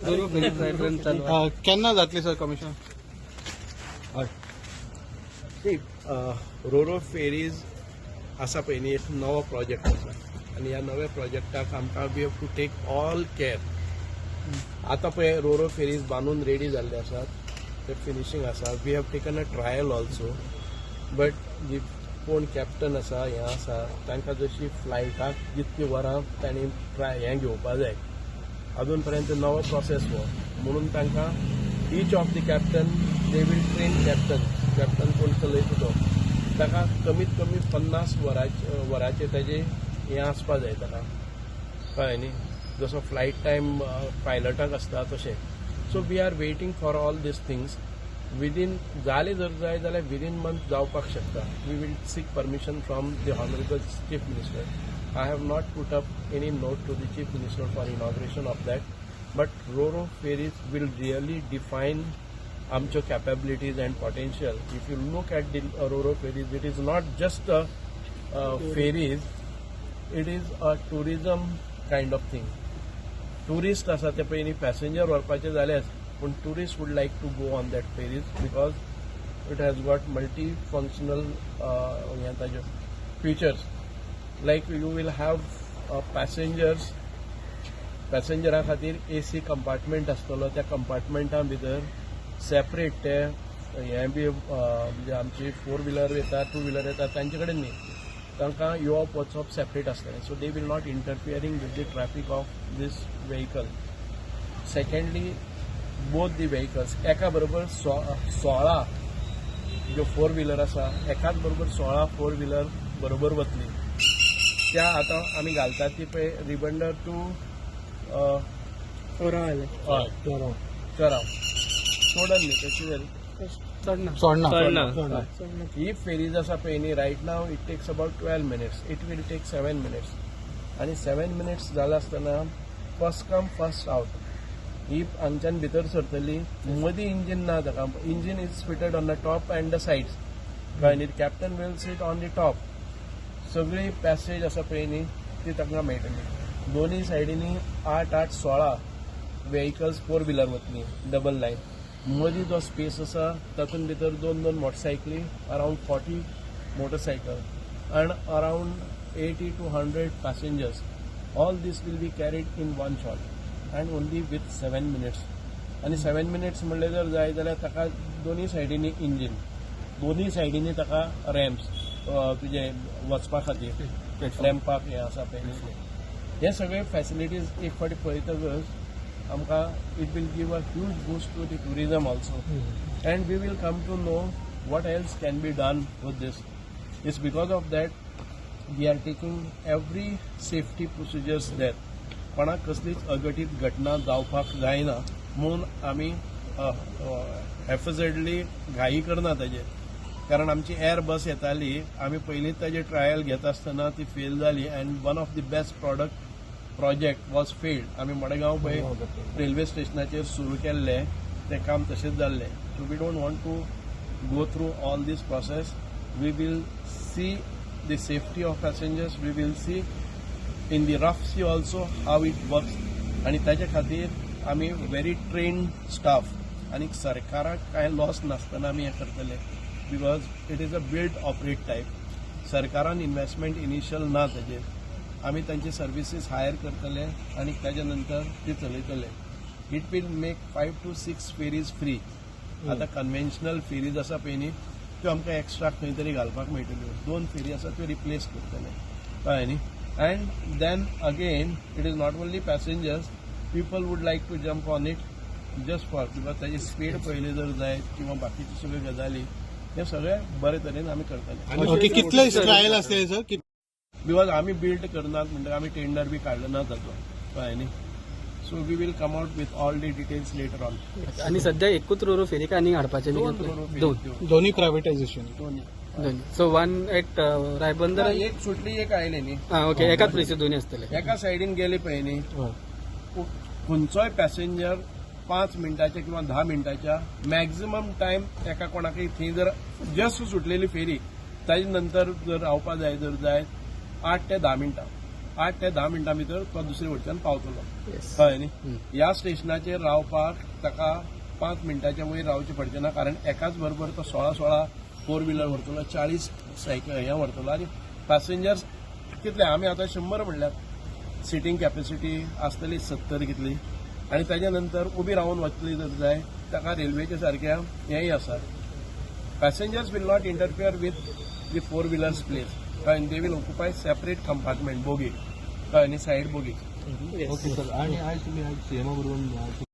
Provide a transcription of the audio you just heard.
रोरो फेरी trial run चालू आहे. केन्ना जातली सर कमिशन? सी, रोरो फेरीज आसा पळय न्ही, एक नवो प्रोजेक्ट आसा आनी ह्या नव्या प्रोजेक्टाक आमकां we have to take all care. आतां पळय, रोरो फेरीज बांदून रेडी जाल्ले आसात, ते फिनिशींग आसा. We have taken a trial also, but जी कोण कॅप्टन आसा, हें आसा, तांकां जशी फ्लायटाक जितकी वरां तांणी ट्राय हें घेवपा जाय, अजून पर्यंत नवो प्रोसेस हो म्हणून तांकां each of the captain, they will train captain. Captain कोण चलयता तो, ताका कमीत कमी 50 वरांचे ताजे हें आसपा जाय ताका, कळ्ळें न्ही? जसो फ्लायट टायम पायलटाक आसता तशें. So we are waiting for all these things. Within जाले जर जाय जाल्यार विदीन मंथ जावपाक शकता. We will seek permission from the honourable Chief Minister. I have not put up any note to the Chief Minister for inauguration of that, but roro ferries will really define आमच्यो capabilities and potential. If you look at the roro ferries, it is not just a ferries, it is a tourism kind of thing. Tourist आसा ते पयलीं passenger व्हरपाचे जालेच, पूण tourist would like to go on that ferries because it has got multi functional हें ताज्यो features, like you will have passengers, पॅसेंजरा खातीर AC compartment आसतलो. त्या कंपार्टमेंटा भितर separate ते हें बी, म्हणजे आमची फोर व्हिलर येता, टू व्हिलर येता, तांचे कडेन न्ही, तांकां येवप वचप सेपरेट आसतलें, so they will not interfering with the traffic of this vehicle. Secondly, both the vehicles एका बरोबर 16 ज्यो फोर व्हिलर आसा, एकाच बरोबर 16 फोर व्हिलर बरोबर वतली. त्या आतां आमी घालतात ती पळय, रिबंडर टू चोराव. हय, चोराव, चोडण न्ही, तशी जाली. चोडणा. चोडणा. चोडणा. ही फेरीज आसा पळय न्ही, right now it takes about 12 minutes, it will take 7 minutes. आनी 7 मिनिट्स जालें आसतना फर्स्ट कम फर्स्ट आवट. ही हांगच्यान भितर सरतली, मदीं इंजीन ना ताका. Engine is fitted on the top and the sides, कळ्ळें न्ही? Captain will sit on the top. सगळी पॅसेज आसा पळय न्ही, ती तांकां मेळटली. दोनूय सायडींनी आठ आठ 16 व्हेकल्स फोर व्हिलर वतली डबल लायन. मदीं जो स्पेस आसा, तातूंत भितर दोन दोन मोटरसायकली, around 40 motorcycle and around 80 to 100 passengers, all this will be carried in one shot and only with 7 minutes. आनी 7 मिनिट्स म्हणलें जर जाय जाल्यार ताका दोनूय सायडींनी इंजीन, दोनूय सायडींनी ताका रॅम्प्स, तुजे वचपा खातीर रॅम्पाक हें आसा पळय न्ही, हे सगळे फॅसिलिटीज एक फावटी पळयतकच आमकां it will give a huge boost to the tourism also and we will come to know what else can be done with this. It's because of that we are taking every safety procedures there. कोणाक कसलीच अघटीत घटना जावपाक जायना म्हणून आमी हॅफझर्डली घाई करना ताजेर, कारण आमची एअर बस येताली, आमी पयलींच ताजे ट्रायल घेत आसतना ती फेल जाली and one of the best product project was failed. आमी मडगांव पळय रेल्वे स्टेशनाचेर सुरू केल्लें, तें काम तशेंच जाल्लें. So we don't want to go through all this process. We will see the safety of passengers, we will see in the rough sea also how it works. आनी ताच्या खातीर आमी व्हेरी ट्रेन्ड स्टाफ आनी सरकाराक कांय loss नासतना आमी हें करतले, because it is a build operate type. सरकारान इन्वेस्टमेंट इनिशियल ना ताजेर. आमी तांची सर्विसीस हायर करतले आनी ताच्या नंतर ती चलयतले. It will make five to six ferries free. आतां कन्व्हेन्शनल फेरीज आसा पळय न्ही, त्यो आमकां एक्स्ट्रा खंय तरी घालपाक मेळटल्यो. दोन फेरी आसा, त्यो रिप्लेस करतले, कळ्ळें न्ही? And then again, it is not only passengers, people would like to jump on it just for because ताजी स्पीड पळयली जर जायत किंवा बाकीच्यो सगळ्यो गजाली, हे सगळे बरे तरेन आमी करतले. ओके, कितले ट्रायल आसतले सर? Because आमी बिल्ड करनात म्हणटकीर आमी टेंडर बी काडलो ना ताचो, कळ्ळें न्ही? So we will come out with all the details later on. आणि सध्या एकूच रोरो फेरी काय आनी हाडपाचे? दोन रोरो फेरी. दोन. दोन्ही प्रायव्हेटायझेशन? दोन्ही. दोन. So one at Ribandar. एक सुटली, एक आयले न्ही. हा, ओके, एकाच प्लेसीर दोन्ही आसतले. एका सायडीन गेले पळय न्ही, खंयचोय पॅसेंजर 5 मिनटाच्या किंवा 10 मिनटाच्या मॅक्झिमम टायम एका कोणाकय थंय जर जस्ट सुटलेली फेरी, ताजे नंतर जर रावपा जाय जर जाय, 8 ते 10 मिनटां. 8 ते 10 मिनटां भितर तो दुसरे वटच्यान पावतलो. कळ्ळें न्ही? हम्म. ह्या स्टेशनाचेर रावपाक ताका 5 मिनटाच्या वयर रावचें पडचें ना, कारण एकाच बरोबर तो 16 16 फोर व्हिलर व्हरतलो, 40 सायकल हें व्हरतलो आनी पॅसेंजर्स कितले आमी आतां 100 म्हणल्यार सिटींग कॅपेसिटी आसतली 70 कितली आनी ताच्या नंतर उबी रावन वतली जर जाय ताका रेल्वेच्या सारक्या हेंय आसा. Passengers will not interfere with the four wheelers place, कळ्ळें? They will occupy separate compartment, bogie, कळ्ळें न्ही, सायड बोगी. ओके सर, आणि आयज तुमी आयज सीएमा बरोबर